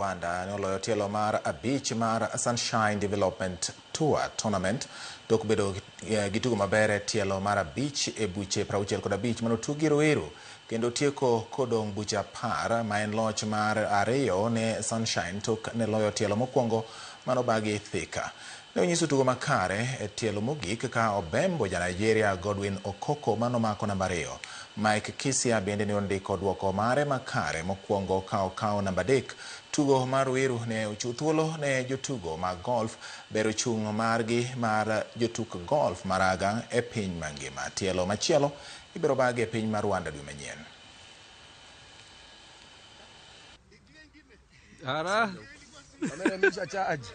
Rwanda ne oloyo tielo mar abich mar Sunshine Development Tour Tournament tok bedo gi tugo maber e tielo mar abich e buche 65 manotugi Ruiru kendo tieko kodong' buche 10 ma en loch mar ariyo ne Sunshine tok ne loyo tielo mokwongo manobagi Thika. Ne onyiso tugo makare e tielo mogik ka obembo ja Nigeria Godwin Okoko manomako namba 2. Mike Kisia bende ne ondiko duoko mare makare mokwongo ka okawo namba 3. Tugo mar Ruiru ne ochiwo thuolo ne jotugo mag golf bero chung' margi mar jotuk golf maraga e piny mangima. Tielo machielo ibiro bagi e piny mar Rwanda dwe manyien. Ara. Amenimisha charge.